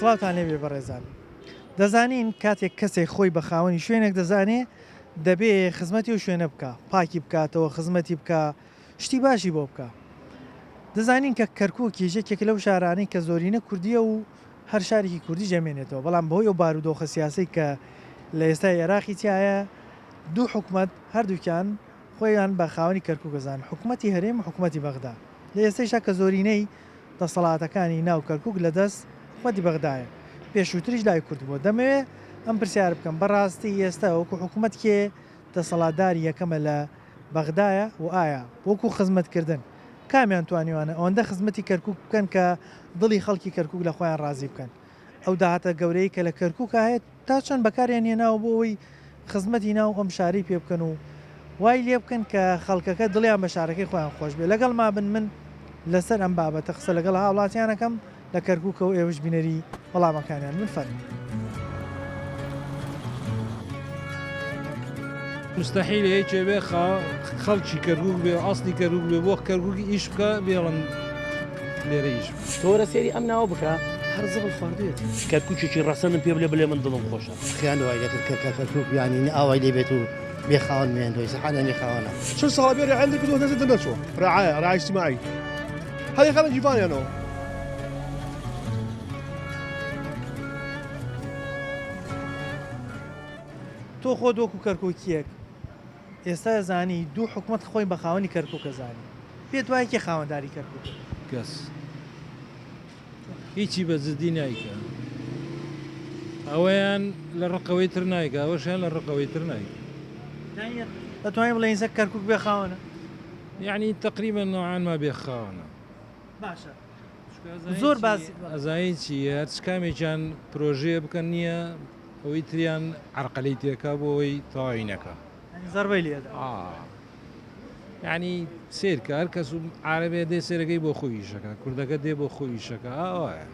سڵاوتان لێبێ بەڕێزان. دەزانین کاتێک کەسێک خۆی بە خاوەنی شوێنێک دەزانێ دەبێ خزمەتی ئەو شوێنە بکا، پاکی بکاتەوە، خزمەتی بکا، شتی باشی بۆ بکا. دەزانین کە کەرکووکیش یەکێکە لەو شارانەی کە زۆرینە کوردییە و هەر شارێکی کوردیش ئەمێنێتەوە، بەڵام بەهۆی ئەو بارودۆخە سیاسەی کە لە ئێستای عێراقی تیایە دوو حکومەت هەردووکیان خۆیان بە خاوەنی کەرکووک ئەزانن، حکومەتی هەرێم و حکومەتی بەغدا. لە ئێستەیشا کە زۆرینەی دەسەڵاتەکانی ناو کەرکوک لە دەست حکومەتی بەغدایە، پێشووتریش لای کورد بووە. دەمەوێ ئەم پرسیارە بکەم، بە ڕاستی ئێستا وەکو حکومەت کێ دەسەڵاتداری یەکەمە لە بەغدایە و ئایا وەکو خزمەتکردن کامیان توانیوانە ئەوەندە خزمەتی کەرکوک بکەن کە دڵی خەڵکی کەرکوک لە خۆیان ڕازی بکەن؟ ئەو داهاتە گەورەی کە لە کەرکوکا هەیە تا چەند بەکاریان هێناوە بۆ ئەوەی خزمەتی ناو ئەم شارەی پێ بکەن و وای لێ بکەن کە خەڵکەکە دڵیان بە شارەکەی خۆیان خۆش بێ لەگەڵ ما بن من لەسەر ئەم بابەتە قسە لەگەڵ هاوڵاتیان ئەکەم لە کەرکوکە و ئێوەش بینەری وەڵامەکانیان بن فەرموو. مستحیلە یەکێ بێ خەڵکی کەرکوک بێ ئەسڵی کەرکوک بێ بۆ کەرکوک ئیش بکا بێڵن لێرە ئیش بکا. تۆ وەرە سەیری ئەم ناوە بکە هەر زبڵ خواردویەتی. کەرکوکێکی ڕەسەنم پێ بلێ بلێ من دڵم خۆشە. خیان وای دەکرد کە کەرکوک یانی نە ئاوای لێ بێت و بێ خاوەن بمێنێتەوە ئیستا حالیان بێ خاوەنە. 40 ساڵە بێ رعایە دەکردوە دەست دەرنەچوە رعایە رعایە اجتماعی هەر یخانە گیڤانیانەوە. تۆ خۆت وەکو کەرکوکیەک ئێستا زانی دوو حکومەت خۆی بە خاوەنی کەرکوک ئەزانی پێت وایە کێ خاوەنداری کەرکوکە؟ کەس هیچی بە جدی نایکا ئەوەیان لە ڕقەوەی تر نایکا ئەوەشیان لە ڕقەوەی تر نایکا. دەتوانین بڵێین ئێستا کەرکوک بێ خاوەنە؟ یەعنی تەقریبەن نەوعان ما بێ خاوەنە. باشە زۆر باس ئەزانی چی هەرچ کامێکیان پرۆژەیە بکەن نییە ئەوەی تریان عەرقەلەی تێکا بۆ ئەوەی تەواوی نەکا. یانی زەربەی لێدا. ئا یانی سەیرکە هەر کەس و عارەبێ دێ سەیرەکەی بۆ خۆی ئیشەکا کوردەکە دێ بۆ خۆی ئیشەکا ئاوایە.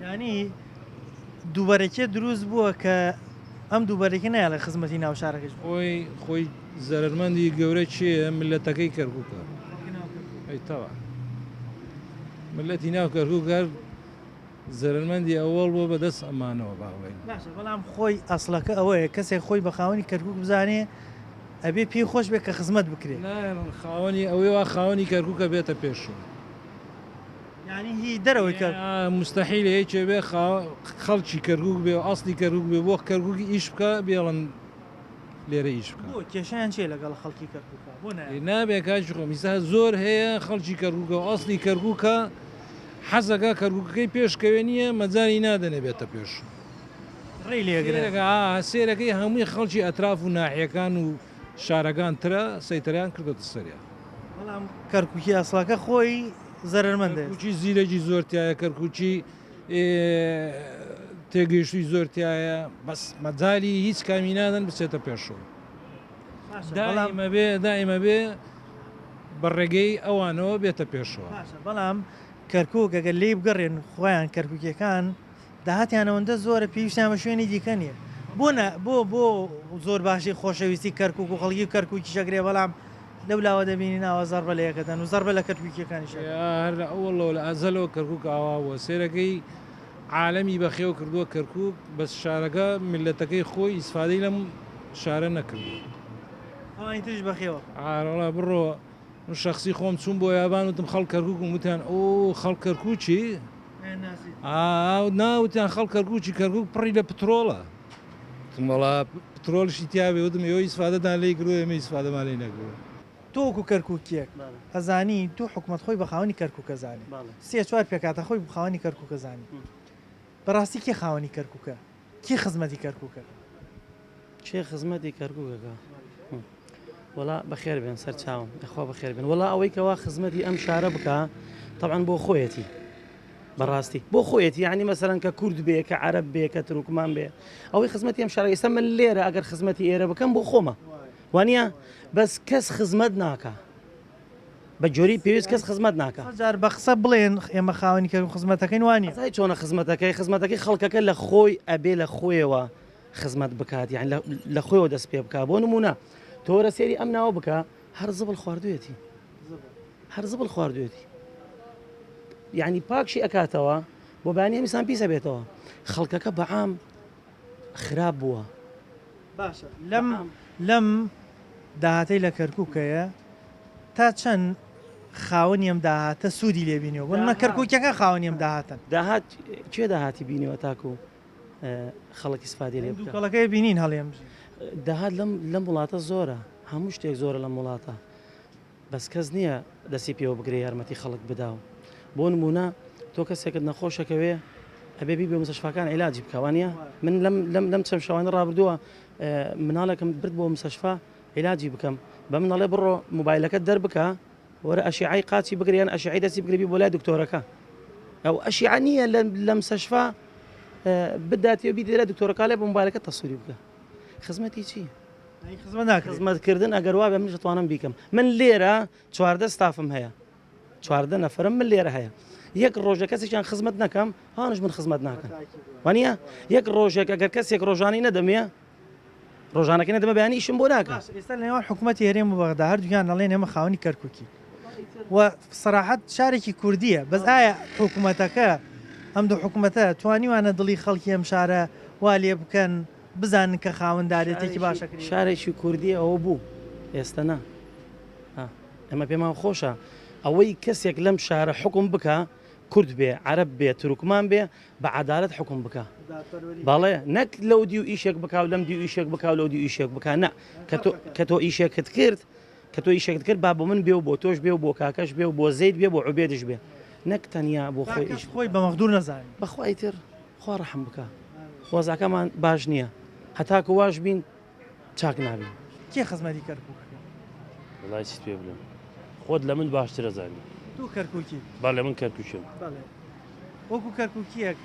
یانی دووبەرەکیە دروست بووە کە ئەم دووبەرەکیە نایەڵێ خزمەتی ناو شارەکەش بکات. خۆی خۆی زەرەرمەندی گەورە کێیە ملەتەکەی کەرکوکە ئەی تەبعەن ملەتی ناو کەرکوک هەر زەرەرمەندی ئەوەڵ بووە بە دەست ئەمانەوە با بڵێین. باشە بەڵام خۆی ئەسڵەکە ئەوەیە کەسێک خۆی بە خاوەنی کەرکوک بزانێ ئەبێ پێی خۆش بێ کە خزمەت بکرێ. نایەڵن خاوەنی ئەوەی وا خاوەنی کەرکوکە بێتە پێشەوە. یانی هی دەرەوەی کەرکوک. موستەحیلە یەکێ بێ خەڵکی کەرکوک بێ و ئەسڵی کەرکوک بێ بۆ کەرکوک ئیش بکا بێڵن لێرە ئیش بکا. بۆ کێشەیان چیە لەگەڵ خەڵکی کەرکوکا بۆ نایەن؟ نابێ کاکی خۆم ئیستا زۆر هەیە خەڵکی کەرکوکە و ئەسڵی کەرکوکە حەزەکا کەرکوکەکەی پێش کەوێ نیە مەجالی نادەنێ بێتە پێش. ڕێی لێ ئەگرن. سێرەکە ئا سێرەکەی هەمووی خەڵکی ئەتراف و ناحیەکان و شارەکان ترە سەیتەرەیان کردۆتە سەریان. بەڵام کەرکوکی ئەسڵەکە خۆی زەرەرمەندە. کەرکوکی زیرەکی زۆر تیایە کەرکوکی تێگەیشتووی زۆر تیایە بەس مەجالی هیچ کامی نادەن بچێتە پێشەوە. دائیمە بێ دائیمە بێ بە ڕێگەی ئەوانەوە بێتە پێشەوە. باشە بەڵام کەرکوک ئەگەر لێی بگەڕێن خۆیان کەرکوکیەکان داهاتیان ئەوەندە زۆرە پێویستیان بە شوێنی دیکە نییە بۆ نا بۆ بۆ زۆر باشی خۆشەویستی کەرکوک و خەڵکی کەرکوکیش ئەگرێ بەڵام لەو لاوە دەبینین ئاوا زەڕبە لە یەکەدەن و زەڕبە لە کەرکوکیەکانیش ئەدەن. هەر لە ئەوەڵەوە لە ئەزەلەوە کەرکوک ئاوا بووە سەیرەکەی عالەمی بەخێو کردووە کەرکوک بەس شارەکە میللەتەکەی خۆی ئیسفادەی لەم شارە نەکردووە. ئەوانی تریش بەخێوە. ئارەڵا بڕۆ من شەخسی خۆم چووم بۆ یابان وتم خەڵک کەرکوکم وتیان ئۆ خەڵک کەرکوکی ئا نا وتیان خەڵک کەرکوکی کەرکوک پڕی لە پترۆڵە وتم وەڵا پترۆڵیشی تیابێ وتم ئێوە ئیسفادەتان لێی کردووە ئێمە ئیسفادەمان لێی نەکردووە. تۆ وەکو کەرکوکیەک ئەزانی دوو حکومەت خۆی بە خاوەنی کەرکوک ئەزانێ سێ چوار پێکهاتە خۆی بە خاوەنی کەرکوک ئەزانی بەڕاستی کێ خاوەنی کەرکوکە کێ خزمەتی کەرکوکە؟ کێ خزمەتی کەرکوک ئەکا؟ وەڵا بەخێر بێن سەر چاوم یاخوا بەخێر بێن وەڵا ئەوەی کەوا خزمەتی ئەم شارە بکا تەبعەن بۆ خۆیەتی بەڕاستی بۆ خۆیەتی یعنی مەسەرەن کە کورد بێ کە عەرەب بێ کە تورکمان بێ ئەوەی خزمەتی ئەم شارە ئێستا من لێرە ئەگەر خزمەتی ئێرە بکەم بۆ خۆمە وانە بەس کەس خزمەت ناکا بە جۆری پێویست کەس خزمەت ناکا. جار بە قسە بڵێن ئێمە خاوەنی کەرکوک خزمەتەکەین وانیە. ئەزانی چۆنە خزمەتەکەی خزمەتەکەی خەڵکەکە لە خۆی ئەبێ لە خۆیەوە خزمەت بکات یان لە خۆیەوە دەست پێ بکا بۆ نمونە تۆ وەرە سەیری ئەم ناوە بکە هەر زبڵ خواردوێتی هەر زبڵ خواردوێتی یعنی پاکشی ئەکاتەوە. بۆ بەیانی هەمیسان پیسە بێتەوە خەڵکەکە بەعام خراپ بووە. باشە لەم لەم داهاتەی لە کەرکوک هەیە تا چەند خاوەنی ئەم داهاتە سوودی لێ بینیوە بۆ نمونە کەرکوکیەکان خاوەنی ئەم داهاتەن. داهات کێ داهاتی بینیوە تاکو خەڵک ئیسفادەی لێ بکا؟ دووکەڵەکەی بینین هەڵێم بژی. داهات لەم لەم وڵاتە زۆرە هەموو شتێک زۆرە لەم وڵاتە بەس کەس نییە دەستی پێوە بگرێ یارمەتی خەڵک بدا و بۆ نموونە تۆ کەسێکت نەخۆشەکەوێ ئەبێ بیبێ مستەشفاکان عیلاجی بکە وانە من لەم لەم لەم چەند شەوانە ڕابردووە مناڵێکم برد بۆ مستەشفا عیلاجی بکەم بە من ئەڵێ بڕۆ موبایلەکەت دەربکە وەرە ئەشیعەی قاچی بگرێ یان ئەشیعەی دەستی بگرێ بی بۆ لای دکتۆرەکە ئەو ئەشیعە نییە لە مستەشفا بداتێ و بیدرێ دکتۆرەکە لێ بە موبایلەکە تەسوری بکە خزمەتی چی؟ خزمەتکردن ئەگەر وابێ منیش دەتوانم بیکەم من لێرە 14 ستافم هەیە 14 نەفرم من لێرە هەیە یەک ڕۆژە کەسێکیان خزمەت نەکەم هاانش من خزمەت ناکەن وانە یەک ڕۆژێک ئەگەر کەسێک ڕۆژانی نەدەمێ ڕۆژانەکە نەدەمە بەیانی ئیشم بۆ ناکە ئێستا لە نێوان حکوومەتی هەرێم و بەغدا هەردوویان ئەڵێن ئێمە خاوەنی کەرکووکین و سەراحەت شارێکی کوردییە بەس ئایا حکوومەتەکە ئەم دوو حکوومەتە توانیوانە دڵی خەڵکی ئەم شارە وا لێ بکەن بزانن کە خاوەندارێتێکی باشە کرێ. شارێکی کوردی ئەوە بوو ئێستە نا ئێمە پێمان خۆشە ئەوەی کەسێک لەم شارە حوکم بکا کورد بێ عەرەب بێ تورکمان بێ بە عەدالەت حوکم بکا بەڵێ نەک لەو دیو ئیشێک بکا و لەم دیو ئیشێک بکا و لەو دیو ئیشێک بکا نا کە تۆ کە تۆ ئیشێکت کرد کە تۆ ئیشێکت کرد با بۆ من بێ و بۆ تۆش بێ و بۆ کاکەش بێ و بۆ زەید بێ بۆ عوبێدش بێ نەک تەنیا بۆ خۆی ئیش خۆی بە مەغدور نەزانێ. بەخوا ئیتر خوا ڕەحم بکا وەزعەکەمان باش نییە هەتاکو واش بین چاک نابین. کێ خزمەتی کەرکوک ئەکا؟ وەڵای چیت پێ بلێم خۆت لە من باشتر ئەزانی. تۆ کەرکوکیت؟ بەڵێ من کەرکوکیم. بەڵێ وەکو کەرکوکیەک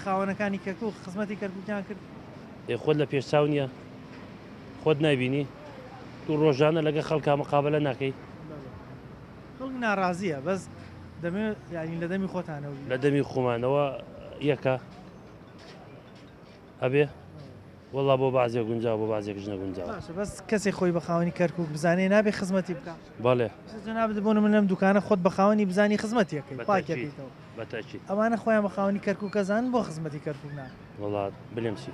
خاوەنەکانی کەرکوک خزمەتی کەرکوکیان کرد؟ ئێ خۆت لە پێش چاو نیە؟ خۆت نایبینی؟ تو ڕۆژانە لەگە خەڵکا مقابەلە ناکەی؟ بەڵێ خەڵک ناڕازیە بەس دەمەوێت یانی لە دەمی خۆتانەوە لە دەمی خۆمانەوە یەکە ئەبێ وەڵا بۆ بازێک گونجاو بۆ بازێکش نەگونجاوە. باشە بەس کەسێک خۆی بە خاوەنی کەرکوک بزانێ نابێ خزمەتی بکا؟ بەڵێ. ئێستا جەنابت بۆ نمونە لەم دوکانە خۆت بە خاوەنی بزانی خزمەتی ئەکەی پاکی ئەکەیتەوە. بە تەئکید. ئەوانە خۆیان بە خاوەنی کەرکوک ئەزانن بۆ خزمەتی کەرکوک ناکەن؟ وەڵا بلێم چی.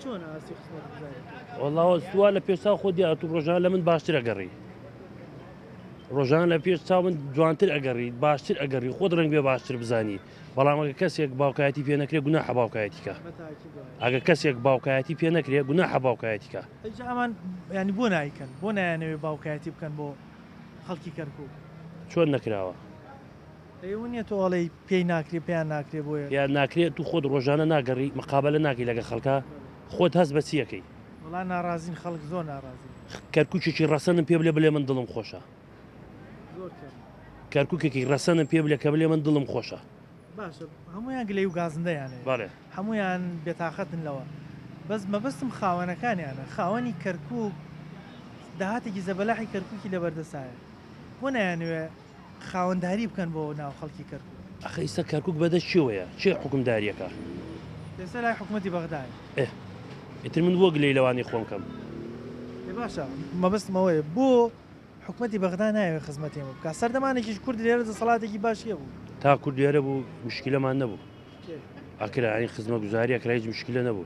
چۆنە ئاستی خزمەتگوزاری؟ وەڵا وا لە پێش چاو خۆت دیارە تو ڕۆژانە لە من باشتر ئەگەڕی. ڕۆژانە لە پێش چاو من جوانتر ئەگەڕی باشتر ئەگەڕی خۆت ڕەنگ بێ باشتر بزانی. بەڵام ئەگەر کەسێک باوکایەتی پێ نەکرێ گوناحە باوکایەتی کا ئەگەر کەسێک باوکایەتی پێ نەکرێ گوناحە باوکایەتی کا. ئەی جا ئەمان یانی بۆ نایکەن بۆ نایانەوێ باوکایەتی بکەن بۆ خەڵکی کەرکوک؟ چۆن نەکراوە؟ ئەی ئەوە نیە تۆ ئەڵێی پێی ناکرێ پێیان ناکرێ بۆیە. پێیان ناکرێ تو خۆت ڕۆژانە ناگەڕی مقابەلە ناکەی لەگە خەڵکا خۆت هەست بە چی ئەکەی؟ وەڵا ناڕازین خەڵک زۆر ناڕازین. کەرکوکێکی ڕەسەنم پێ بلێ بلێ من دڵم خۆشە. کەرکوکێکی ڕەسەنم پێ بلێ کە بلێ من دڵم خۆشە. باشە هەموویان گلەی و گازندەیان هەیە بەڵێ. هەموویان بێتاقەتن لەوە بەس مەبەستم خاوەنەکانیانە خاوەنی کەرکوک داهاتێکی زەبەلاحی کەرکوکی لەبەردەسایە بۆ نایانەوێ خاوەنداری بکەن بۆ ناو خەڵکی کەرکوک. ئەخە ئیستا کەرکوک بەدەست کێوەیە کێ حوکمداریەکا؟ ئێستا لای حکومەتی بەغدایە. ئێ ئیتر من بۆ گلەی لەوانی خۆم کەم. ئێ باشە مەبەستم ئەوەیە بۆ حکومەتی بەغدا نایەوێت خزمەتی ئێمە بکات، سەردەمانێکیش کورد لێرە دەسەڵاتێکی باشی هەبوو. تا کورد لێرە بوو مشکیلەمان نەبوو، ئەکرا یانی خزمەتگوزاری ئەکرا هیچ مشکیلە نەبوو،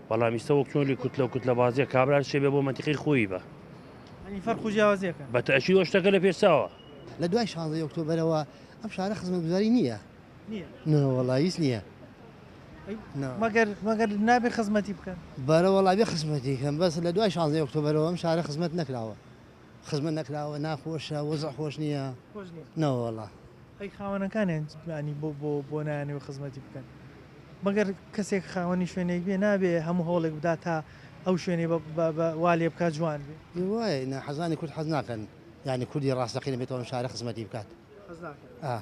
بەڵام ئیستا وەک چۆن لێ کوتلە و کوتلە بازیە کابرا شێ بێ بۆ مەنتیقەی خۆی بە. یانی فەرق و جیاوازیەکەن. بە تەئکید ئەو شتەکە لە پێش چاوە. لە دوای شانزەی ئۆکتۆبەرەوە ئەم شارە خزمەتگوزاری نییە. نییە؟ نا وەڵا هیچ نییە. مەگەر مەگەر نابێ خزمەتی بکەن؟ بەرە وەڵا بێ خزمەتی کەن بەس لە دوای شانزەی ئۆکتۆبەرەوە ئەم شارە خزمەت نەکراوە خزمەت نەکراوە ناخۆشە وەزع خۆش نییە خۆش نییە نەوەڵا. ئەی خاوەنەکانیان یانی بۆ بۆ بۆ نایانەوێ خزمەتی بکەن؟ مەگەر کەسێک خاوەنی شوێنێک بێ نابێ هەموو هەوڵێک بدا تا ئەو شوێنەی بە بە بە وا لێ بکا جوان بێ؟ ئێ وایە ناحەزانی کورد حەز ناکەن یانی کوردی ڕاستەقینە بێتەوە ئەم شارە خزمەتی بکات. حەز ناکەن؟ ئا.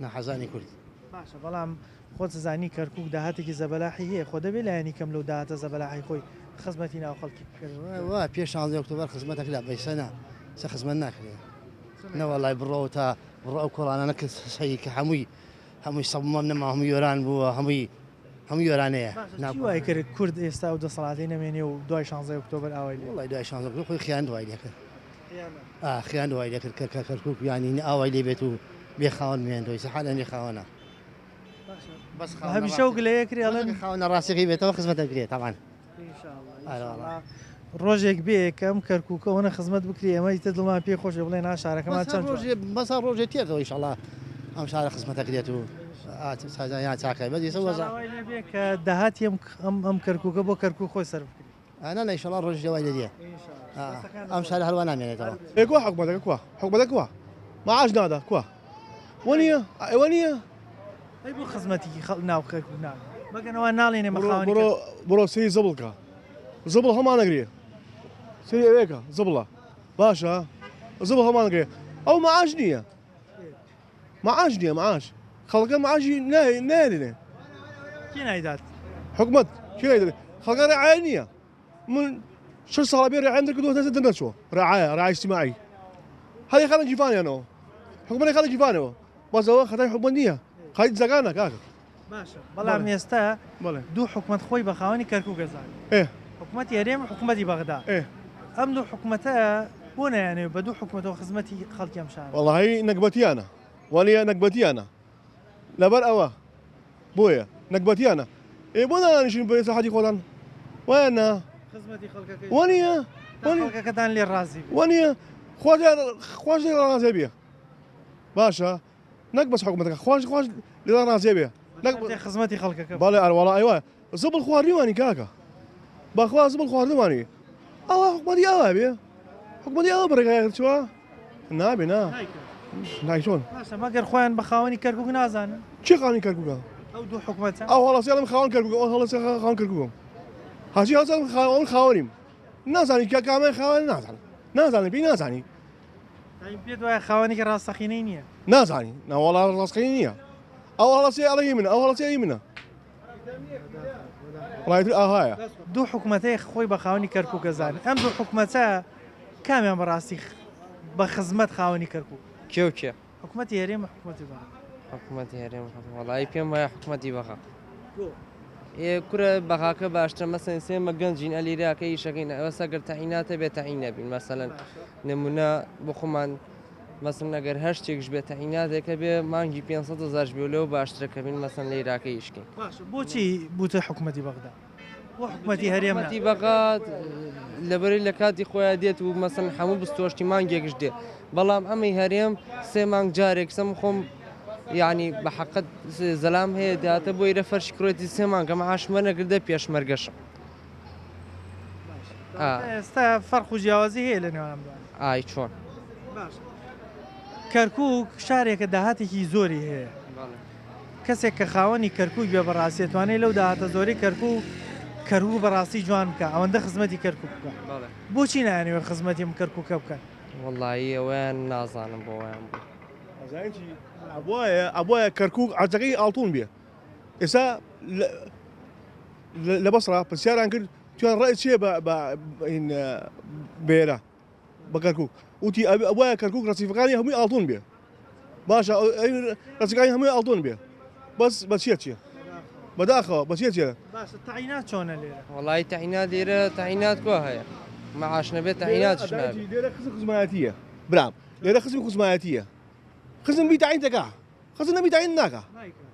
ناحەزانی کورد. باشە بەڵام خۆت زانی کەرکوک داهاتێکی زەبەلاحی هەیە خۆ دەبێ لایەنی کەم لەو داهاتە زەبەلاحەی خۆی خزمەتی ناو خەڵکی بکرێت. وا پێش شانزەی ئۆکتۆبەر خزمەت ئەکرا بەیسە نا سە خزمەت ناکرێ نەوەڵای بڕۆ تا بڕۆ ئەو کۆڵانانە کە سەی کە هەمووی هەمووی سەبمەم نەما هەموو یۆران بووە هەمووی هەموو یۆرانەیە باشە چی وای کرد کورد ئێستا ئەو دەسەڵاتەی نەمێنێ و دوای شانزەی ئۆکتۆبەر ئاوای لێ وەڵای دوای شانزە ئۆکتۆبەر خۆی خیانەت وای لێکرد. خیانەت وای لێکرد کە کە کەرکوک یانی ئاوای لێ بێت و بێ خاوەن بمێنێتەوە ئیستا حالەن بێ خاوەنە. بەس هەمیشە و گلەیە کرێ ئەڵێن خاوەنە ڕاستیەکەی بێتەوە خزمەت دەکرێت تاوان. ڕۆژێک بێ کە ئەم کەرکووکە ئەوەنە خزمەت بکرێ ئێمە ئیتر دڵمان پێی خۆشە بڵێ نا شارەکەمان چەند جوانە. بەس هەر ڕۆژێ تێتەوە ئیشەڵا ئەم شارە خزمەت دەکرێت و یان چاکە بەس ئێستا وەزع. ئیشەڵا وای لێ بێ کە داهاتی ئەم ئەم کەرکووکە بۆ کەرکووک خۆی سەرف بکرێ. نا نا ئیشەڵا ڕۆژێ وای لێ دێ ئەم شارە هەروا نامێنێتەوە. ئێ کوا حکومەتەکە کوا حکومەتە کوا معاش نادا کوا وەنیە ئێوە نییە. ئەی بۆ خزمەتی خەڵک ناو کەرکوک ناکەن مەگەر ئەوان ناڵێن ئێمە خاوەنی بڕۆ بڕۆ سەیری زبڵ کە زبڵ هەڵمانەگرێ سەیری ئەوێکە زبڵە باشە زبڵ هەڵمانگرێ ئەو معاش نییە معاش نییە معاش خەڵکە معاشی نایدنێ کێ نایدات حکومت کێ نایدات خەڵکە ڕعایە نییە من شش ساڵە بێ ڕعایم دەکردووە دەست دەرنەچووە ڕعایە ڕعای اجتماعی هەری خەڵک گیفانیانەوە حکومەت خەڵک گیفانەوە بەس ئەوە خەتای حکومەت نییە خەتای دزەکانە کاکە. باشە بەڵام ئێستا دوو حکومەت خۆی بە خاوەنی کەرکوک ئەزانێت حکومەتی هەرێم و حکومەتی بەغدا ئەم دوو حکومەتە بۆ نایانەوێت بە دوو حکومەتەوە خزمەتی خەڵکی ئەم شارە وەڵاهی نەگبەتیانە وەنیە نەگبەتیانە لەبەر ئەوە بۆیە نەگبەتیانە ئێ بۆ نانیشین بە ئیسراحەتی خۆتان وایە نا خزمەتی خەڵکەکەی وەنیە خەڵکەکەتان لێ ڕازی وەنیە خواش خواش لێ ڕازی بێ باشە نەک بەس حکومەتەکە خواش خواش لێ ڕازی بێ نەک خزمەتی خەڵکەکە بەڵێ ئەروەڵا ئەیوە زبڵ خواردنیوانی کاکە بەخوا زبڵ خواردنوانی ئەوە حکومەتی ئاوا بێ حکومەتی ئاوا بەڕێگای چوە نابێ نا نای چۆن باشە مەگەر خۆیان بە خاوەنی کەرکوک نازانن چی خاوەنی کەرکوکە ئەو دوو حکومەتە ئەو هەڵەسیڵم خاوەن کەرکوک ئەو هەڵەسی خاوەن کەرکوکم هەرچی هەڵسەڵم خاوەن خاوەنیم نازانی کە کامیان خاوەن نازانم نازانم پێی نازانی پێت وایە خاوەنێکی ڕاستەقینەی نییە؟ نازانی ناوەڵا ڕاستەقینەی نییە ئەو هەڵەسێ ئەڵێ هی منە ئەو هەڵەسێ هی منە وڵای تر ئاهایە. دوو حکومەتەی خۆی بە خاوەنی کەرکوک ئەزانێت ئەم دوو حکومەتە کامیان بەڕاستی بە خزمەت خاوەنی کەرکوک؟ کێ و کێ؟ حکومەتی هەرێم و حکومەتی بەغا. حکومەتی هەرێم و حکومەت وەڵایی پێم وایە حکومەتی بەغا. بۆ؟ ئێ کورە بەغاکە باشترە مەسەن سێمە گەنجین ئەلیراکە ئیشەکەین ئەوەسە گەر تەعیناتە بێ تەعین نەبین مەسەلەن نمونە بۆ خۆمان مەسن ئەگەر هەر شتێکش بێ تەعیناتێکە بێ مانگی 500 هەزارش بێ لەوە باشترە کە بین مەسەن لەیراکە ئیشکەین. باشە بۆچی بووتە حکومەتی بەغدا؟ بۆ حکومەتی هەرێم نا؟ حکومەتی بەغا لەبەری لە کاتی خۆیان دێت و مەسەن هەموو بستۆشتی مانگێکش دێ بەڵام ئەمەی هەرێم سێ مانگ جارێک سەم خۆم یعنی بە حەقت زەلام هەیە داتە بۆ ئیرە فەرشی کرێتی سێ مانگە معاشمە نەگردە پێشمەرگەشم ئێستا فەرق و جیاوازی هەیە لە نێوان ئەم دوانە. ئای چۆن؟ باشە کەرکوک شارێکە داهاتێکی زۆری هەیە کەسێک کە خاوەنی کەرکوک بێ بەڕاستی توانێت لەو داهاتە زۆری کەرکوک کەرکوک بەڕاستی جوان بکە ئەوەندە خزمەتی کەرکوک بکە بۆچی نایانەوێت خزمەتی ئەم کەرکوکە بکەن؟ وەڵایی ئەوەیان نازانم بۆ وایان بوو. ئەزانی چی ئەبوایە ئەبوایە کەرکوک عەرزەکەی ئاڵتون بێ ئێستا لە بەسڕا پرسیاران کرد تویان ڕای چییە بە بە بێرە بە کەرکک وتی ئەوایە کەرکک ڕسیفەکانی هەمووی ئاڵتون بێ باشە ڕسیفەکانی هەمووی ئاڵتون بێ بەس بە چیە چیە بەداخەوە بە چیە چیە باشە تەعینات چۆنە لێرە وەڵی تەعینات لێرە تەعینات کۆ هەیە معاش نەبێت تەعیناتش نابێت لێرە خزم خزمایەتیە برام لێرە خزم خزمایەتیە خزم بی تەعین دەکا خزم نەبی تەعین ناکا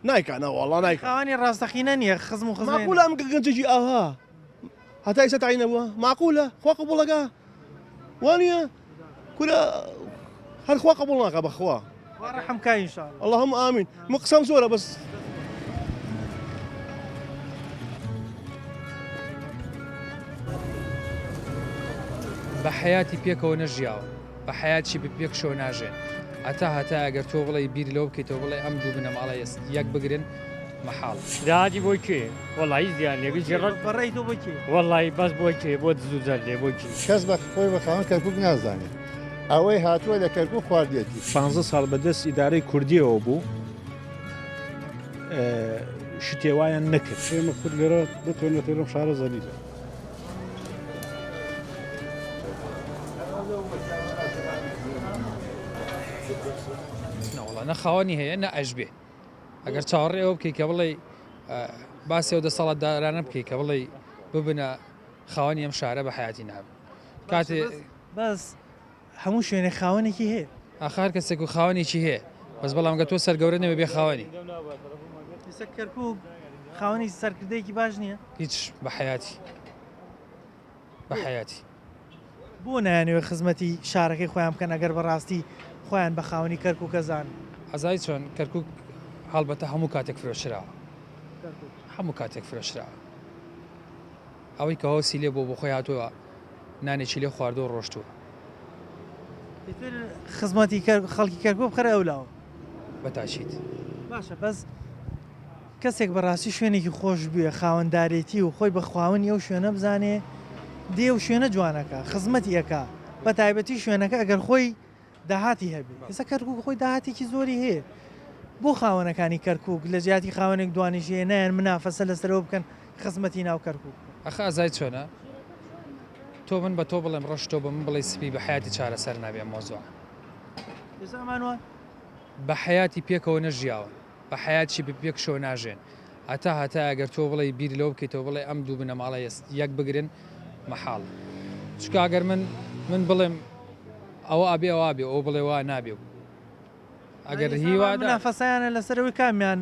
نایکا نەوەڵا نایکا خاوەنی ڕاستەقینە نییە خزم و خزم معقولە ئەم گەنجێکی ئاها هەتا ئیستا تەعین نەبووە معقولە خوا قبوڵەکە وانە کورە هەر خوا قبوڵ ناکا بەخوا ڕەحم کا ان شاء الله اللهم آمین من قسەم زۆرە بەس بە حەیاتی پێکەوە نەژیاوە بە حەیاتشی بە پێکشەوە ناژێن هەتا هەتا ئەگەر تۆ بڵێی بیر لەوە بکەیتەوە بڵێ ئەم دوو بنەماڵە یەک بگرن مەحاڵە. داهاتی بۆ کێ وەڵا هیچ دیار نیە گشتی ڕەت بەڕێی تۆ بۆ کێ؟ وەڵی بەس بۆ کێ بۆ دز و جەردێ بۆ کێ؟ کەس بە خۆی بە خاوەن کەرکوک نازانێت. ئەوەی هاتووە لە کەرکوک خواردیەتی. شانزە ساڵ بە دەست ئیدارەی کوردیەوە بوو شتێ وایان نەکرد. ئێمە کورد لێرە نەتوێنێتەوە لەم شارە زەلیلە. نەوەڵا نە خاوەنی هەیە نە ئەشبێ ئەگەر چاوەڕێ ئەوە بکەی کە بڵێ باسی ئەو دەسەڵاتدارانە بکەی کە بڵێ ببنە خاوەنی ئەم شارە بە حیاتی نابن کاتێ بەس هەموو شوێنێک خاوەنێکی هەیە. ئاخە هەر کەسێک و خاوەنێکی هەیە بەس بەڵام گە تۆ سەرگەورە نەبێ بێ خاوەنی. ئێستا کەرکوک خاوەنی سەرکردەیەکی باش نییە؟ هیچ بە حەیاتی بە حەیاتی. بۆ نایانەوێ خزمەتی شارەکەی خۆیان بکەن ئەگەر بەڕاستی خۆیان بە خاوەنی کەرکوک ئەزانن؟ ئەزای چۆن کەرکوک هەڵبەتە هەموو کاتێک فرۆشراوە هەموو کاتێک فرۆشراوە ئەوەی کە هۆسی لێ بۆ بۆ خۆی هاتووە نانێکی لێ خواردووە ڕۆشتووە. ئیتر خزمەتی خەڵکی کەرکوک بخەرە ئەولاوە. بە تاکید. باشە بەس کەسێک بەڕاستی شوێنێکی خۆش بوێ خاوەندارێتی و خۆی بە خاوەنی ئەو شوێنە بزانێ دێ و شوێنە جوانەکە خزمەتی ئەکا بە تایبەتی شوێنەکە ئەگەر خۆی داهاتی هەبێ ئێستا کەرکوک خۆی داهاتێکی زۆری هەیە بۆ خاوەنەکانی کەرکوک لە جیاتی خاوەنێک دوانیش هەیە نایەن منافەسە لەسەرەوە بکەن خزمەتی ناو کەرکوک بکەن. ئەخە ئازای چۆنە تۆ من بە تۆ بڵێم ڕەش تۆ بە من بڵێی سپی بە حەیاتی چارەسەر نابێ ئەم مەوزوعە. ئێستا ئەمان وان. بە حەیاتی پێکەوە نەژیاون بە حەیاتشی بە پێکشەوە ناژێن هەتا هەتایە گەر تۆ بڵێی بیر لەوە بکەیتەوە بڵێ ئەم دوو بنەماڵە یەک بگرن مەحاڵە چونکە ئەگەر من من بڵێم ئەوە ئەبێ ئەوە ئەبێ ئەو بڵێ وا نابێ و ئەگەر هیوادار منافەسەیانە لەسەر ئەوەی کامیان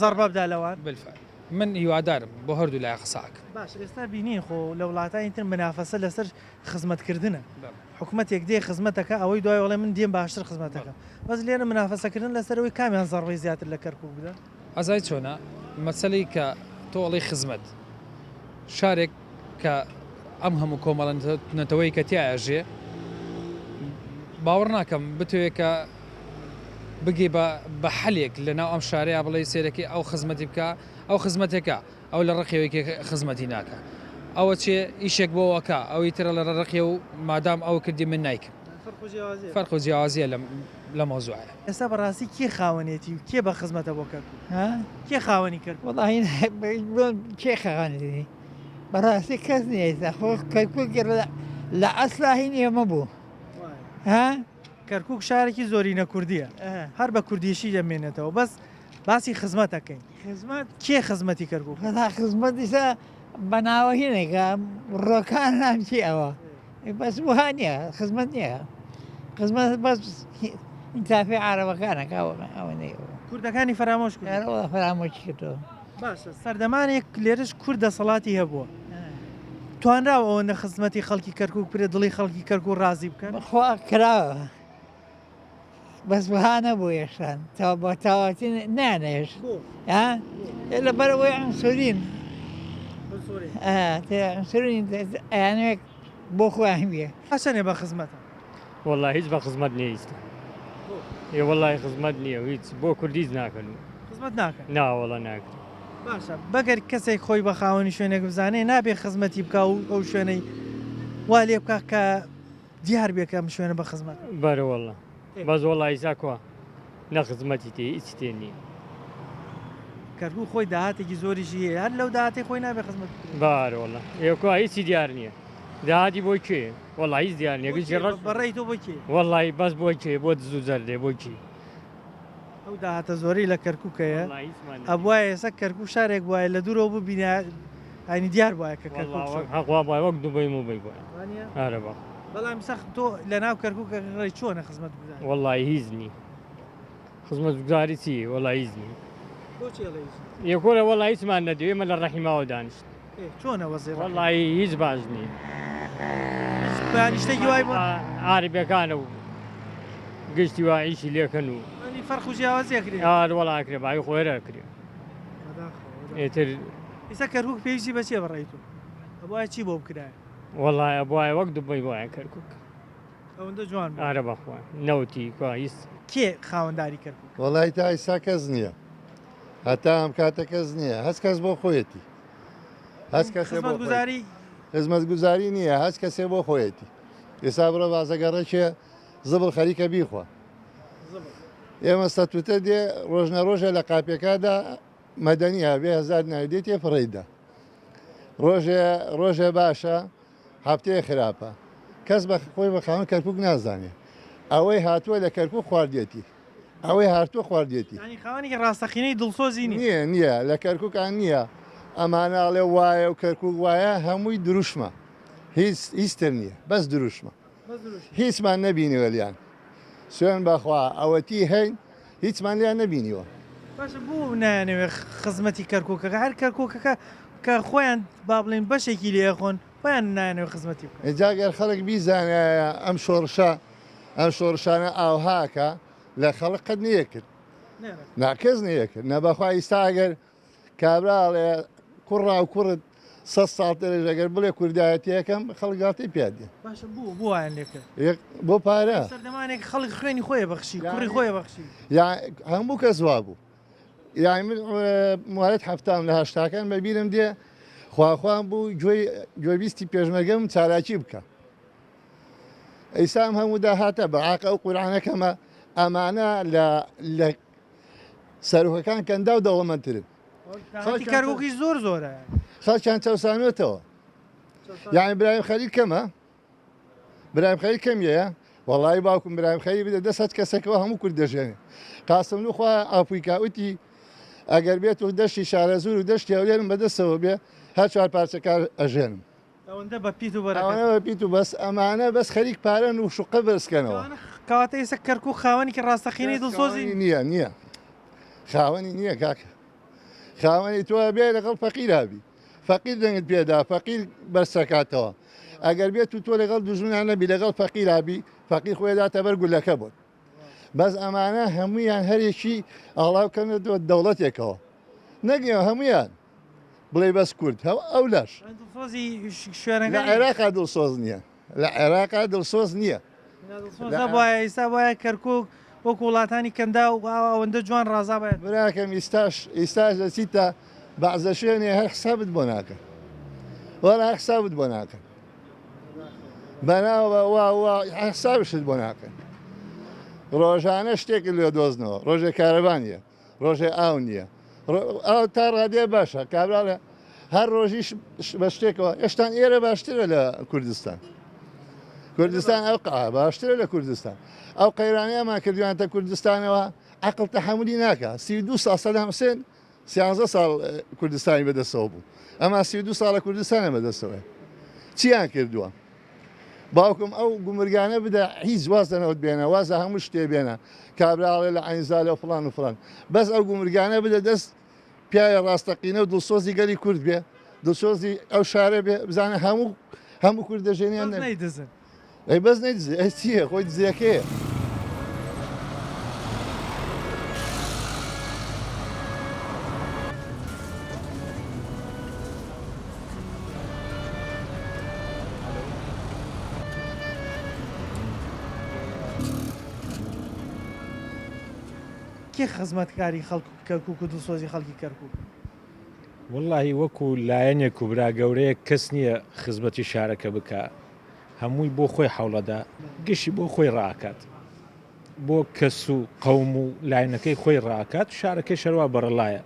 زەڕبە بدا لەوان بالفعل من هیوادارم بۆ هەردوو لای قسە ئەکەم. باش ئێستا بینین خۆ لە وڵاتانی تر منافەسە لەسەر خزمەتکردنە حکومەتێک دێ خزمەتەکە ئەوەی دوای ئەڵێ من دێم باشتر خزمەتەکەم بەس لێرە منافەسەکردن لەسەر ئەوەی کامیان زەڕبەی زیاتر لە کەرکوک بدەن. ئەزای چۆنە مەسەلەی کە تۆ ئەڵێی خزمەت شارێک کە ئەم هەموو کۆمەڵە نەتەوەی کە تیا ئەژێ باوەڕ ناکەم بتەوێ کە بگەی بە بە حەلێک لە ناو ئەم شارەیە بڵێ سێرەکەی ئەو خزمەتی بکە ئەو خزمەتێکە ئەو لە ڕقیەوەی کێ خزمەتی ناکا ئەوە چێ ئیشێک بۆ ئەکا ئەوی ترە لە ڕقیە و مادام ئەو کردی من نایکەم فەرق و جیاوازیە لەم لە مەوزوعە. ئێستا بەڕاستی کێ خاوەنێتی و کێ بە خزمەتە بۆ کەرکوک؟ کێ خاوەنی کەرکوک؟ وەڵاهی کێ خاوەنێتی بەڕاستی کەس نییە ئێستا خۆ کەرکوک لە ئەسلا هین ئێمە بوو ها کەرکوک شارێکی زۆرینە کوردیە هەر بە کوردیشی دەمێنێتەوە بەس باسی خزمەت ئەکەین. خزمەت؟ کێ خزمەتی کەرکوک کرد؟ وەڵا خزمەت ئیستا بە ناوە هینێکە ڕۆکان نام چی ئەوە بەس وها نییە خزمەت نییە خزمەت بەس ئینتافی عارەبەکانەکە ئەوە نییە کوردەکانی فەرامۆش کرد ئەوە فەرامۆش کردەوە باشە سەردەمانێک لێرەش کورد دەسەڵاتی هەبووە توانراوە ئەوەندە خزمەتی خەڵکی کەرکوک برێ دڵی خەڵکی کەرکوک ڕازی بکەن خوا کراوە بەس وەها نەبوو هێشتان تا بە تەواوەتی نانێش لەبەرەوەی عنسورین عنسورین ئەیانەوێت بۆ خۆیان بێ چەنێ بە خزمەتە والله هیچ بە خزمەت نییە ئیستا ئێ وەڵی خزمەت نییە و هیچ بۆ کوردیش ناکەن و خزمەت ناکەن ناوەڵە ناکرێت باشە بەگەر کەسێک خۆی بە خاوەنی شوێنێک بزانێ نابێ خزمەتی بکا و ئەو شوێنەی وا لێ بکا کە دیار بێ کە ئەم شوێنە بە خزمەت. بەرە وەڵا بەس وەڵا ئیسا کوا نە خزمەتی تێ هیچ تێ نییە. کەرکوک خۆی داهاتێکی زۆریشی هەیە هەر لەو داهاتەی خۆی نابێ خزمەت بکرێ. بارە وەڵا ئێ کوا هیچی دیار نییە داهاتی بۆ کێ وەڵا هیچ دیار نییە گشتی ڕەش. بە ڕەئی تۆ بۆ کێ؟ وەڵی بەس بۆ کێ بۆ دز و جەردێ بۆ کی. ئەو داهاتە زۆرەی لە کەرکوک هەیە ئەبوایە ئێستا کەرکوک شارێک بوایە لە دوورەوە ببینە ئاینی دیار بوایە کە کەرکوک وەک حەق وا بوایە وەک دوبەی موبەی بوایە ئارە بەڵێ. بەڵام سەخت تۆ لە ناو کەرکوک ڕێی چۆنە خزمەتگوزاری؟ وەڵی هیچ نی خزمەتگوزاری چی وەڵی هیچ نی. بۆچی ئەڵێی هیچ نی؟ ئێ کورە وەڵی هیچمان نەدی ئێمە لە ڕەحیماوە دانیشت. چۆنە وەزعی ڕەحیم؟ وەڵی هیچ باش نی. هیچ بەیانی شتێکی وای بۆ عارەبەکانە و گشتی وا ئیشی لێکەن و یانی فەرق و جیاوازی ئەکرێ؟ ئار وەڵا ئەکرێ بای خۆێرە ئەکرێ ئێتر ئیستا کەرکوک پێویستی بە چیە بە ڕای تۆ؟ ئەبوایە چی بۆ بکرایە؟ وەڵا ئەبوایە وەک دوبەی بوایە کەرکوک. ئەوەندە جوان بوو. ئارە بەخوا نەوتی کوا هیچ. کێ خاوەنداری کەرکوک؟ وەڵی تا ئیستا کەس نییە هەتا ئەم کاتە کەس نییە هەست کەس بۆ خۆیەتی هەست کەسێ بۆ خزمەتگوزاری خزمەتگوزاری نییە هەست کەسێ بۆ خۆیەتی ئێستا بڕە بازەگەڕێکێ زبڵ خەریکە بیخوا ئێمە سەتوتە دێ ڕۆژنە ڕۆژە لە قاپیەکەدا مەدەنی هەبێ هەزار ناوی دێ فڕێیدا ڕۆژێ ڕۆژێ باشە هەفتەیە خراپە کەس بە خۆی بە خاوەن کەرکک نازانێ ئەوەی هاتووە لە کەرکک خواردێتی ئەوەی هاتووە خواردێتی ینی خاوەنێکی ڕاستەقینەی دڵسۆزی نییە نییە لە کەرککان نییە ئەمانە ئەڵێ وایە و کەرکک وایە هەمووی دروشمە هیچ هیچتر نییە بەس دروشمە هیچمان نەبینیوە لیان سوێن بەخوا ئەوەتی هەین هیچمان لیان نەبینیوە. باشە بۆ نایانەوێ خزمەتی کەرکوکەکە هەر کەرکوکەکە کە خۆیان با بڵێین بەشێکی لێ ئەخۆن خۆیان نایانەوێ خزمەتی بکەن. جا گەر خەڵک بیزانایە ئەم شۆڕشە ئەم شۆڕشانە ئاوهاکە لە خەڵک قەت نەیەکرد نا کەس نەیەکرد نە بەخوا ئیستا ئەگەر کابرا ئەڵێ کوڕا و کوڕت سە ساڵ ترش ئەگەر بڵێ کوردایەتیەکەم خەڵک گاڵتەی پیا دێ. باشە بۆ بۆ وایان لێ کرد؟ بۆ پارە. سەردەمانێک خەڵک خوێنی خۆی بەخشی کوڕی خۆی بەخشی. یا هەموو کەس وابوو. یانی من موالید حەفتام لە هەشتاکان بە بیرم دێ خواخوام بوو گوێی گوێبیستی پێشمەرگەم چالاکی بکە. ئیسام هەموو داهاتە بە عاقە ئەو قورعانەکەمە ئەمانە لە لە سەرۆکەکان کەنداو دەوڵەمەندترن. خەڵکی کەرکوکیش زۆر زۆرە. خەڵکیان چەوسانوێتەوە. یعنی برایم خەلیل کەمە؟ برایم خەلیل کەمیەیە؟ وەڵی باوکم برایم خەلیل بدە دەست هەچ کەسێکەوە هەموو کورد دەژێنێ. قاسملوو خوا ئاپوی کاوتی ئەگەر بێت و دەشتی شارەزوور و دەشتی هەولێرم بەدەستەوە بێ هەر چوار پارچەکار ئەژێنم. ئەوەندە بە پیت و بەرەکەت. ئەوەنە بە پیت و بەس ئەمانە بەس خەریک پارەن و شوقە بەرزکەنەوە. کەواتە ئێستا کەرکوک خاوەنێکی ڕاستەقینەی دڵسۆزی نییە نییە خاوەنی نییە کاکە خاوەنی تۆ بێ لەگەڵ فەقیرا بی فەقیر دەنگت پێدا فەقیر بەرزەکاتەوە ئەگەر بێت و تۆ لەگەڵ دوژمنان نەبی لەگەڵ فەقیرا بی فەقیر خۆی داتە بەر گولەکە بۆت بەس ئەمانە هەمویان هەرێکی ئاڵاو کەنە دەوڵەتێکەوە نەگەوە هەمویان بڵێ بەس کورد هەو ئەو لاش دڵسۆزی شوێنەکە لە عێراقا دڵسۆز نییە لە عێراقا دڵسۆز نییە وایە ئیستا وایە کەرکک وەکو وڵاتانی کەندا و ئەوەندە جوان ڕازا بێت براکەم ئیستاش ئیستاش دەچیتە بەعزە شوێنێ هەر حسابت بۆ ناکەن وەڵا هەر حسابت بۆ ناکەن بەناوە وا وا حسابشت بۆ ناکەن ڕۆژانە شتێک لێ دۆزنەوە ڕۆژێ کارەبان نیە ڕۆژێ ئاو نییە ئاو تا ڕادێ باشە کابرا لە هەر ڕۆژیش بە شتێکەوە ئێشتان ئێرە باشترە لە کوردستان کوردستان ئەو باشترە لە کوردستان ئەو قەیرانیان کردویانتە کوردستانەوە عقل تەحملی ناکە 32 ساڵ سەدام حسێن سیانزە ساڵ کوردستانی بەدەستەوە بوو ئەما 32 ساڵە کوردستانە بەدەستەوە چیان کردووە باوکم ئەو گومرگانە بدە هیچ واز لە نەوت بێنە واز لە هەموو شتێ بێنە کابرا ئەڵێ لە عەینزالە و فڵان و فڵان بەس ئەو گومرگانە بدە دەست پیاوێ ڕاستەقینە و دڵسۆزی گەلی کورد بێ دڵسۆزی ئەو شارە بێ بزانە هەموو هەموو کورد دەژێنیان بەس نەیدزن ئەی بەس نەیدزێ ئەی چییە خۆی دزیەکەیە. کێ خزمەتکاری خەڵک کەرکوک و دڵسۆزی خەڵکی کەرکوک؟ وەڵاهی وەکو لایەنێک و برا گەورەیەک کەس نییە خزمەتی شارەکە بکا هەمووی بۆ خۆی حەوڵەدا گشتی بۆ خۆی ڕاکات بۆ کەس و قەوم و لاینەکەی خۆی ڕاکات شارەکەی شەروا بەڕەڵایە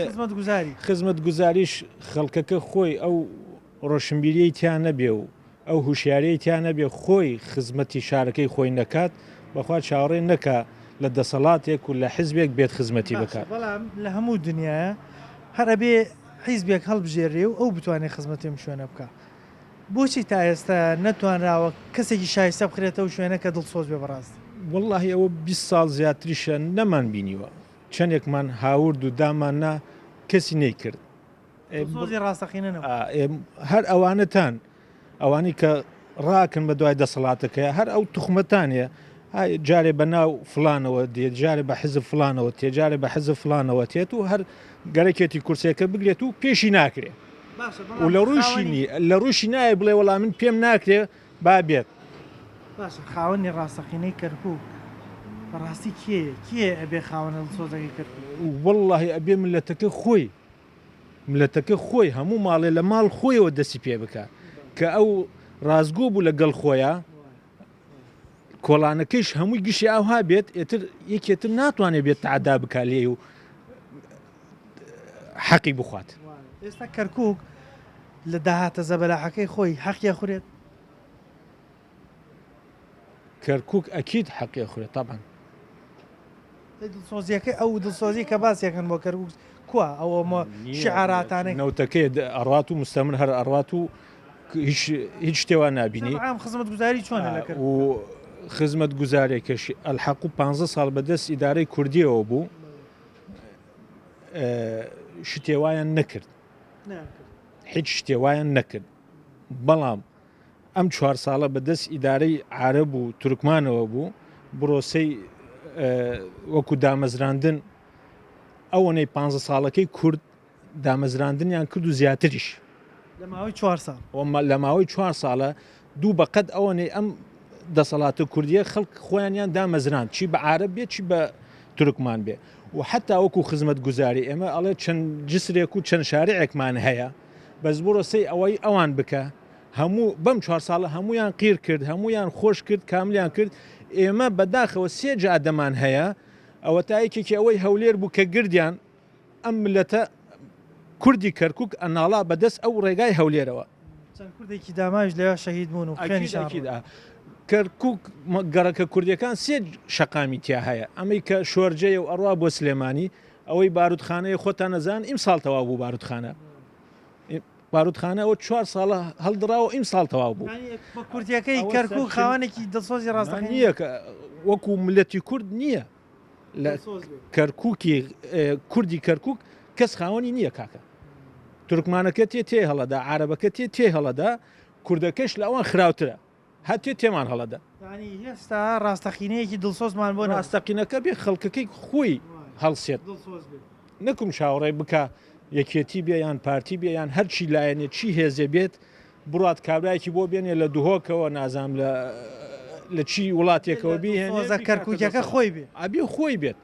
خزمەتگوزاری خزمەتگوزاریش خەڵکەکە خۆی ئەو ڕۆشنبیریەی تیا نەبێ و ئەو هوشیاریەی تیا نەبێ خۆی خزمەتی شارەکەی خۆی نەکات بەخوا چاوەڕێ نەکا لە دەسەڵاتێک و لە حزبێک بێت خزمەتی باشە بکات. بەڵام لە هەموو دنیایا هەر ئەبێ حیزبێک هەڵبژێررێ و ئەو بتوانێ خزمەتی ئەم شوێنە بکا بۆچی تا ئێستا نەتوانراوە کەسێکی شایستە بخرێتە ئەو شوێنە کە دڵسۆز بێ بەڕاستی؟ وەڵاهی ئەوە 20 ساڵ زیاتریشە نەمان بینیوە چەندێکمان هاورد و دامان نا کەسی نەیکرد دڵسۆزی ڕاستەقینە نەبوو. هەر ئەوانەتان ئەوانەی کە ڕاکن بە دوای دەسەڵاتەکەی هەر ئەو توخمەتانە جارێ بە ناو فلانەوە دێت جارێ بە حزب فلانەوە تێ جارێ بە حزب فلانەوە تێت و هەر گەرەکێتی کورسەکە بگرێت و پێشی ناکرێ و لە ڕووشی لە ڕووشی نایە بڵێ وەڵام من پێم ناکرێ با بێت. باشە خاوەنی ڕاستەقینەی کەرکوک بەڕاستی کێیە؟ کێ ئەبێ خاوەنە دڵسۆزەکەی کەرکوک؟ وەڵاهی ئەبێ مللەتەکە خۆی مللەتەکە خۆی هەموو ماڵێ لە ماڵ خۆیەوە دەستی پێ بکا کە ئەو ڕاستگۆ بوو لە گەڵ خۆیا کۆڵانەکەیش هەمووی گشتی ئاوها بێت ئێتر یەکێتر ناتوانێت بێت تعدا بکا لێی و حەقی بخوات. ئێستا کەرکوک لە داهاتە زەبەلاحەکەی خۆی حەقی ئەخورێت؟ کەرکوک ئەکید حەقی ئەخورێت تەبعەن. دڵسۆزیەکەی ئەو دڵسۆزی کە باسیەکەن بۆ کەرکوک کوا ئەو شعاراتانەی نەوتەکەی ئەڕات و مستەمر هەر ئەڕات و هیچ هیچ شتێ وا نابینی عام خزمەتگوزاری چۆنە لە کەرکوک؟ و خزمەتگوزارێکەش ئەلحەق و 15 ساڵ بەدەست ئیدارەی کوردیەوە بوو. شتێوایان نەکرد هیچ شتێوایان نەکرد بەڵام ئەم چوار ساڵە بە دەست ئیدارەی عرب و تورکمانەوە بوو بڕۆسەی وەکو دامەزراندن ئەوەنەی پ ساڵەکەی کورد دامەزراندنیان کرد و زیاتریش لە ماوەی چوار ساڵ لە ماوەی چوار ساڵە دوو بەقەد ئەوەنەی ئەم دەسەڵاتە کوردیە خەڵک خۆیانیان دامەزران چی بە عرب بێت چی بە تورکمان بێ و حتا وەکو خزمەت گوزاری ئێمە ئەڵێ چەند جسرێک و چەند شارعێکمان هەیە بەس بڕۆ سەی ئەوەی ئەوان بکە هەموو بەم چوار ساڵە هەمویان قیر کرد هەمویان خۆش کرد کاملیان کرد ئێمە بەداخەوە سێ جادەمان هەیە ئەوە تا یەکێکی ئەوەی هەولێر بوو کە گردیان ئەم ملەتە کوردی کەرکوک ئەناڵا بەدەست ئەو ڕێگای هەولێرەوە. چەند کوردێکی داماویش لەوێ شەهید بوون و خوێنیشان ڕۆیشت. کەرکوک گەڕەکە کوردیەکان سێ شەقامی تیا هەیە ئەمەی کە شۆرجەیە و ئەڕوا بۆ سلێمانی ئەوەی باروتخانەیە خۆتان نەزان ئیمساڵ تەواو بوو باروتخانە باروتخانە ئەوە چوار ساڵە هەڵدراوە ئیمساڵ تەواو بوو. بە کوردیەکەی کەرکوک خاوەنێکی دڵسۆزی ڕاستەقینە نییە وەکو ملەتی کورد نییە. لە کەرکوکی کوردی کەرکک کەس خاوەنی نییە کاکە تورکمانەکە تێ تێ هەڵەدا عربەکە تێ تێ هەڵەدا کوردەکەش لە ئەوان خراوترە هەتێ تێمان هەڵەدا ئێستا ڕاستەقینەیەکی دڵسۆزمان بۆ ڕاستەقینەکە بێ خەڵکەکەی خۆی هەڵسێت نەکوم چاوەڕێ بکە یەکێتی بێ یان پارتی بێ یان هەرچی لایەنێ چی هێزێ بێت بڕات کابرایەکی بۆ بێنێ لە دهۆکەوە نازانم لە لە چی وڵاتێکەوە بیهێنێ سۆزە کەرکوکیەکە خۆی بێ. ئەبێ خۆی بێت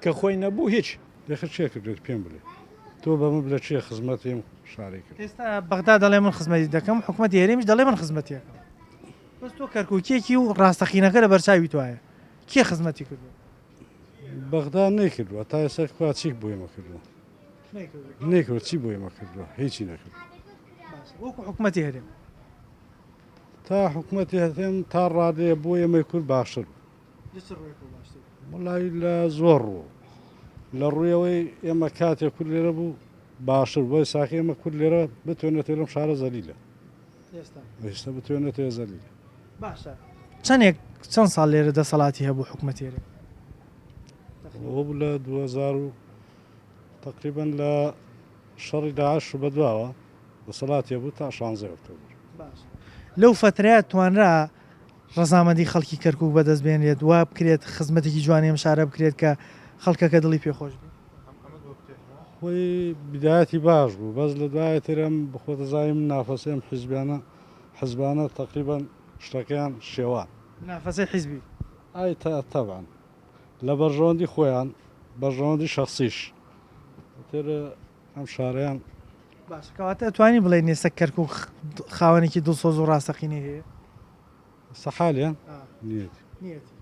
کە خۆی نەبوو هیچ. دەخە چێ کردوێت پێم بلێ تۆ بە من بلە چێ خزمەتی ئەم شارەی کرد. ئێستا بەغدا دەڵێ من خزمەتی دەکەم حکومەتی هەرێمیش دەڵێ من خزمەتی ئەکەم بەس تۆ کەرکوکیەکی و ڕاستەقینەکە لە بەرچاوی تۆایە کێ خزمەتی کردووە؟ بەغدا نەیکردووە تا ئێستا کوا چیک بۆ ئێمە کردووە نەیکردووە چی بۆ ئێمە کردووە هیچی نەکردووە وەکو حکومەتی هەرێم تا حکومەتی هەرێم تا ڕادەیە بۆ ئێمەی کورد باشتر وڵی لە زۆر ڕوو لە ڕوویەوەی ئێمە کاتێک کورد لێرە بوو باشتر بۆی ساخی ئێمە کورد لێرە بتوێنێتەوە لەم شارە زەلیلە ئێستا بتوێنێتەوە زەلیلە باشە چەندێک چەند ساڵ لێرە دەسەڵاتی هەبوو حکومەتی هەرێم؟ ئەوە بوو لە 2000 و تقریبا لە شەڕی داعش و بەدواوە دەسەڵاتی هەبوو تا 16 ئۆکتۆبەر. لەو فەترەیە توانرا ڕەزامەندی خەڵکی کەرکوک بەدەست بێنرێت وا بکرێت خزمەتێکی جوانی ئەم شارە بکرێت کە خەڵکەکە دڵی پێ خۆش بێت؟ خۆی بدایەتی باش بوو بەس لە دوایە تر ئەم بخۆ دەزانی منافەسەی ئەم حیزبیانە حزبانە تەقریبەن شتەکەیان شێوان. منافەسەی حیزبی. ئای تە تەبعەن لە بەرژەوەندی خۆیان بەرژەوەندی شەخسیش تر ئەم شارەیان. باشە کەواتە ئەتوانین بڵێین ئێستا کەرکوک خاوەنێکی دڵسۆز و ڕاستەقینەی هەیە؟ ئێستا حالیان نیەتی. نیەتی.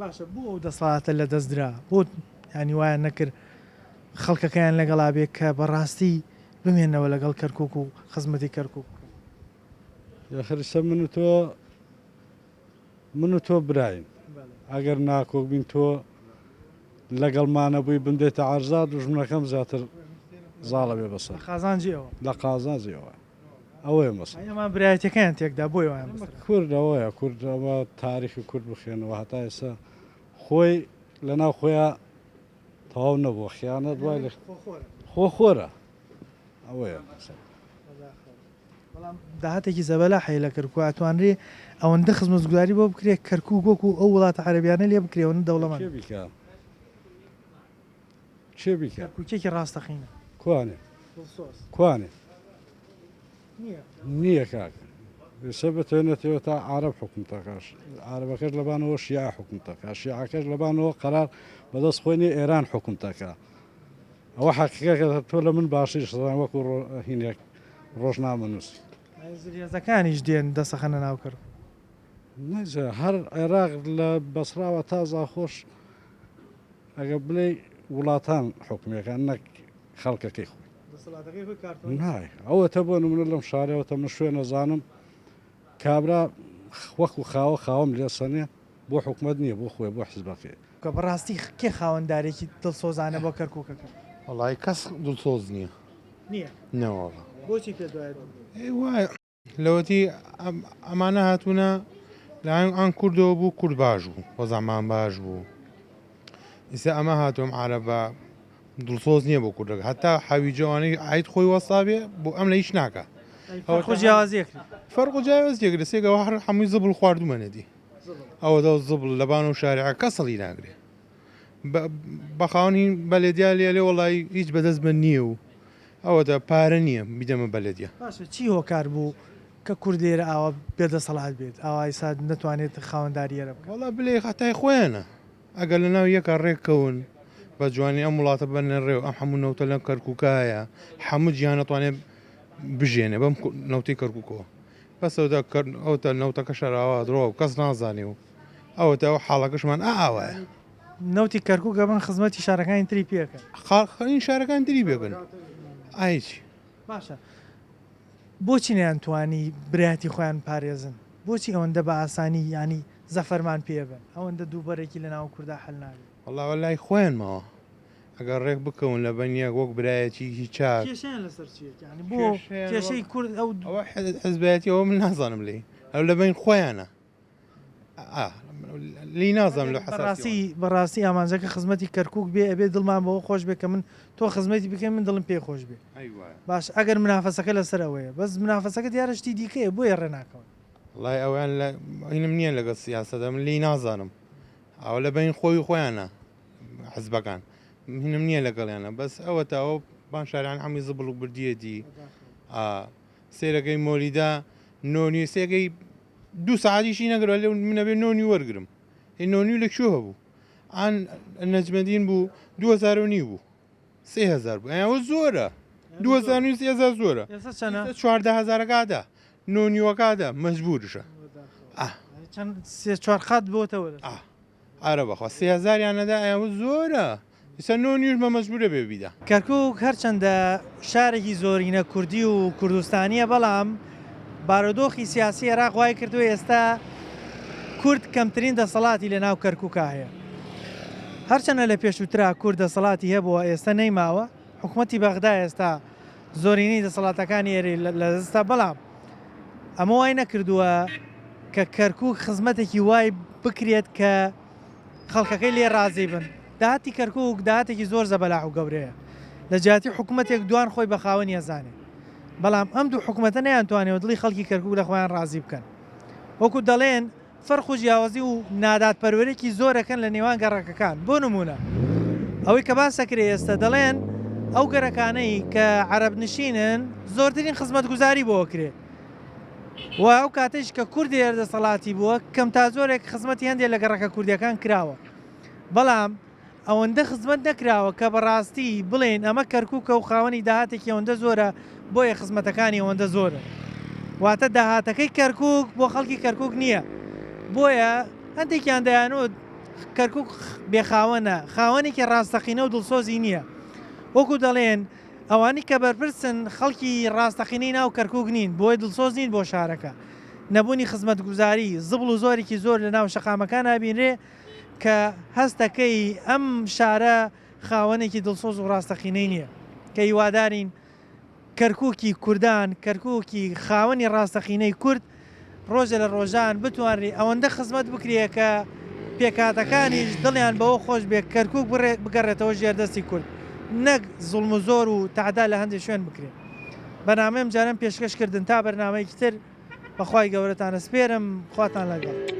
باشە بۆ ئەو دەسەڵاتە لەدەست درا؟ بۆ یانی وایان نەکرد خەڵکەکەیان لەگەڵا بێ کە بەڕاستی بمێنەوە لەگەڵ کەرکوک و خزمەتی کەرکوک بکەن؟ یاخر ئیستا من و تۆ من و تۆ براین ئەگەر ناکۆک بین تۆ لەگەڵمانە بووی بمدەیتە عەرزا دوژمنەکەم زیاتر زاڵە بێ بەسەر قازانجی ئەوە لە قازانجی ئەوە ئەوەیە مەسەلە. ئەمان برایەتیەکەیان تێکدا بۆیە وایان بەسەر. کورد ئەوەیە کورد ئەوە تاریخی کورد بخوێنەوە هەتا ئێستا خۆی لەناو خۆیا تەواو نەبووە خیانەت وای لە خۆخۆرە ئەوەیە مەسەلە. بەڵام داهاتێکی زەبەلاح هەیە لە کەرکوک ئەتوانرێ ئەوەندە خزمەتگوزاری بۆ بکرێ کەرکوک وەکو ئەو وڵاتە عەرەبیانە لێ بکرێ ئەوەندە دەوڵەمەند. کێ بیکا؟ کێ بیکا؟ کەرکوکیەکی ڕاستەقینە. کوانێ؟ دڵسۆز. کوانێ؟ نییە. نییە کاکە. ئێستا بتوێنێتەوە تا عارەب حوکم تەکا. عارەبەکەش لەبانەوە شیعە حوکم تەکا. شیعەکەش لەبانەوە قەرار بەدەست خۆی نییە ئێران حوکم تەکا. ئەوە حەقیقەتە تۆ لە من باشتریش دەزانی وەکو هینێک ڕۆژنامەنووسی. زلهێزەکانیش دێن دەسەخەنە ناو کەرکوک. نەجا هەر عێراق لە بەسڕاوە تا زاخۆش ئەگەر بلێی وڵاتان حوکمێکان نەک خەڵکەکەی خۆی. دەسەڵاتەکەی خۆی کارتۆنی. نای ئەوەتە بۆ نمونە لەم شارەوەتە من شوێن ئەزانم کابرا وەکو خاوە خاوەم لێ سەنێ بۆ حکومەت نییە بۆ خۆی بۆ حزبەکەی. کە بەڕاستی کێ خاوەندارێکی دڵسۆزانە بۆ کەرکوکەکە؟ وەڵایی کەس دڵسۆز نییە. نییە؟ نەوەڵا. بۆچی پێت وایە دڵسۆز نییە؟ وایە لەوەتی ئەمانە هاتوونە لایەن ئان کوردەوە بوو کورد باش بوو وەزعمان باش بوو ئیستا ئەمە هاتووم عربە دڵسۆز نییە بۆ کوردەکە هەتا حەویجە ئەوانەی عید خۆی وەستا بێ بۆ ئەم لە هیچ ناکا فەرق و جیاوازی ئەکرێ. فەرق و جیاوازی ئەکرێ سێگەوە هەر هەمووی زبڵ خواردومەنێتی ئەوە دە زبڵ لەبان و شارعە کەس هەڵی ناگرێ بە خاوەنی بەلێدیا لێ لێ وەڵی هیچ بەدەست من نییە و ئەوەتە پارە نییە بیدەمە بەلێدیا. باشە چی هۆکار بوو کە کورد لێرە ئاوا بێ دەسەڵات بێت ئاوا ئیستا نەتوانێت خاوەنداری ئێرە بکات؟ وەڵا بلێ خەتای خۆیانە ئەگەر لە ناو یەکا ڕێک کەون بە جوانی ئەم وڵاتە بەرنە ڕێ و ئەم هەموو نەوتە لەم کەرکوکە هەیە هەموو جیهان ئەتوانێ بژێنێ بەم نەوتەی کەرکوکەوە بەس ئەوتا ئەوتا نەوتەکە شەراوە درۆ کەس نازانێ و ئەوەتا ئەو حاڵەکەشمان ئا ئاوایە. نەوتی کەرکوک ئەبەن خزمەتی شارەکانی تری پێکەن. خاڵی شارەکانی تری پێکەن ئای چی. باشە بۆچی نەیانتوانی برایەتی خۆیان بپارێزن؟ بۆچی ئەوەندە بە ئاسانی یانی زەفەرمان پێ بەن؟ ئەوەندە دووبەرەکی لە ناو کوردا حەل نابێ. وەڵا ئەوە لای خۆیان ماوە ئەگەر ڕێک بکەون لە بەن یەک وەک برایەتیکی چاک. کێشەیان لەسەر چیە یانی بۆ کێشەی کورد ئەو. ئەوە حزبایەتی ئەوە من نازانم لێی ئەو لە بەین خۆیانە. لی نازانم لە بەڕاستی بەڕاستی ئامانجەکە خزمەتی کەرکک بێ ئەبێ دڵمان بەوە خۆش بێ کە من تۆ خزمەتی بکەین من دڵم پێ خۆش بێ باش ئەگەر منافەسەکە لەسەر ئەوەیە بەس منافەسەکە دیارە شتی دیکەیە بۆیە ڕێ ناکەون وڵای ئەویان لە هینم نییە لەگەڵ سیاسەتە من لی نازانم ئەوە لە بین خۆی خۆیانە حزبەکان هینم نییە لەگەڵیانە بەس ئەوە تا ئەو بان شاران هەمووی زبڵ و بردیەتی سێرەکەی مۆلیدا نۆنی سێگەی دوو سەعاتیشی نەگرە لێ من ئەبێ نۆنی وەرگرم ئەی نۆنی لە کوێ هەبوو ئان نەجمەدین بوو 2000 و نیو بوو 3000 بوو ئەوە زۆرە 2000 و 3000 زۆرە ئێستا چەنە؟ ئێستا 14 هەزارەکەدا نۆنیوەکەدا مەجبورشە ئاه چەند سێ چوار قات بۆتەوە ئاه ئارە بەخوا سێ هەزاریان نەدا ئەوە زۆرە ئیستا نۆ نیوش بە مەجبورە بێ بیدا. کەرکوک هەرچەندە شارێکی زۆرینە کوردی و کوردستانیە بەڵام بارودۆخی سیاسی عێراق وای کردووە ئێستا کورد کەمترین دەسەڵاتی لە ناو کەرکوکا هەیە. هەرچەندە لە پێشووترا کورد دەسەڵاتی هەبووە ئێستا نەیماوە، حکومەتی بەغدا ئێستا زۆرینەی دەسەڵاتەکانی ئێرەی لەدەستە بەڵام ئەمە وای نەکردووە کە کەرکوک خزمەتێکی وای بکرێت کە خەڵکەکەی لێ ڕازی بن. داهاتی کەرکوک داهاتێکی زۆر زەبەلاح و گەورەیە. لە جیاتی حکومەتێک دوان خۆی بە خاوەنی ئەزانێ. بەڵام ئەم دوو حکومەتە نەیانتوانیوە دڵی خەڵکی کەرکوک لە خۆیان ڕازی بکەن. وەکو دەڵێن فەرق و جیاوازی و نادادپەروەرێکی زۆر ئەکەن لە نێوان گەڕەکەکان. بۆ نموونە ئەوەی کە باس ئەکرێ ئێستە دەڵێن ئەو گەرەکانەی کە عەرەب نشینن زۆرترین خزمەتگوزاری بۆ ئەکرێ. و ئەو کاتەیش کە کورد لێرە دەسەڵاتی بووە کەم تا زۆرێک خزمەتی هەندێک لە گەڕەکە کوردیەکان کراوە بەڵام ئەوەندە خزمەت نەکراوە کە بەڕاستی بڵێین ئەمە کەرکوکە و خاوەنی داهاتێکی ئەوەندە زۆرە بۆیە خزمەتەکانی ئەوەندە زۆرن واتە داهاتەکەی کەرکوک بۆ خەڵکی کەرکوک نییە بۆیە هەندێکیان دەیانوت کەرکوک بێخاوەنە خاوەنێکی ڕاستەقینە و دڵسۆزی نییە وەکو دەڵێن ئەوانی کە بەرپرسن خەڵکی ڕاستەقینەی ناو کەرکوک نین، بۆیە دڵسۆز نین بۆ شارەکە. نەبوونی خزمەتگوزاری، زبڵ و زۆرێکی زۆر لە ناو شەقامەکان ئەبینرێ کە هەست دەکەی ئەم شارە خاوەنێکی دڵسۆز و ڕاستەقینەی نییە. کە هیوادارین کەرکوکی کوردان، کەرکوکی خاوەنی ڕاستەقینەی کورد ڕۆژێ لە ڕۆژان بتوانرێ ئەوەندە خزمەت بکرێ کە پێکهاتەکانیش دڵیان بەوە خۆش بێ کەرکوک بگەڕێتەوە ژێر دەستی کورد نەک زوڵم و زۆر و تەعدا لە هەندێ شوێن بکرێ. بەرنامەی ئەمجارەم پێشکەش کردن تا بەرنامەیەکی تر بەخوای گەورەتان ئەسپێرم خواتان لەگەڵ.